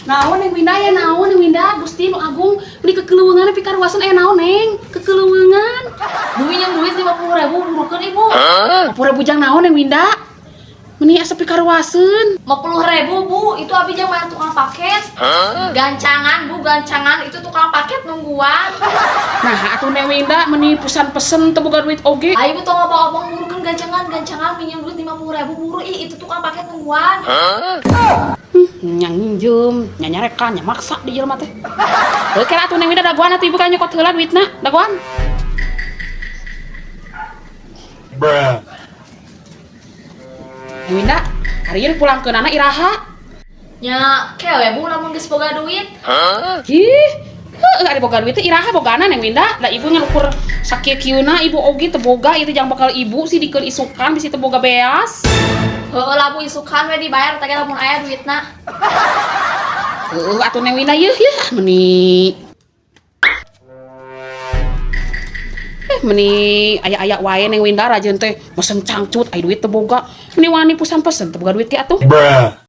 Naon, Neng Winda, ya naon, Neng Winda? Gusti nu Agung, meni kekeleuweungan pikaruasan, aya naon, Neng? Kekeleuweungan. Bu, minjem duit 50.000, burukeun, Ibu. 50.000 jang naon, Neng Winda? Meni asa pikaruaseun. 50.000, Bu, itu abi jang bayar tukang paket. Gancangan, Bu, gancangan, itu tukang paket nungguan. Nah, atuh Neng Winda meni pesan-pesen teu boga duit oge. Ayo, Ibu, tong ngomong-ngomong, burukeun gancangan, gancangan, minjem duit 50.000, buru ih, itu tukang paket nungguan. Nya nginjem, nya nyarekan, nya maksa di jelema teh. Heuh, kira atuh, Neng Winda, dagoan atuh, Ibu kan nyokot heula duitna, dagoan. Bruh. Neng Winda, hari ieu pulangkeunana iraha? Nya, kewe, Bu, lamun geus boga duit. Ih, heuh, ari boga duit teh iraha bogana, Neng Winda? Da ibu ngan ukur sakieu-kieuna, ibu oge teu boga ieu teh jang bakal ibu sih dikeun isukan bisi teu boga beas. Heueuh lah, Bu, isukan we dibayar teh lamun aya duitna. Heueuh atuh, Neng Winda, yeuh yeuh, meni meni aya-aya wae Neng Winda, rajin teh mesen cangcut ai duit teu boga. Meni wani pusan pesen teu boga duit ge atuh. Bruh.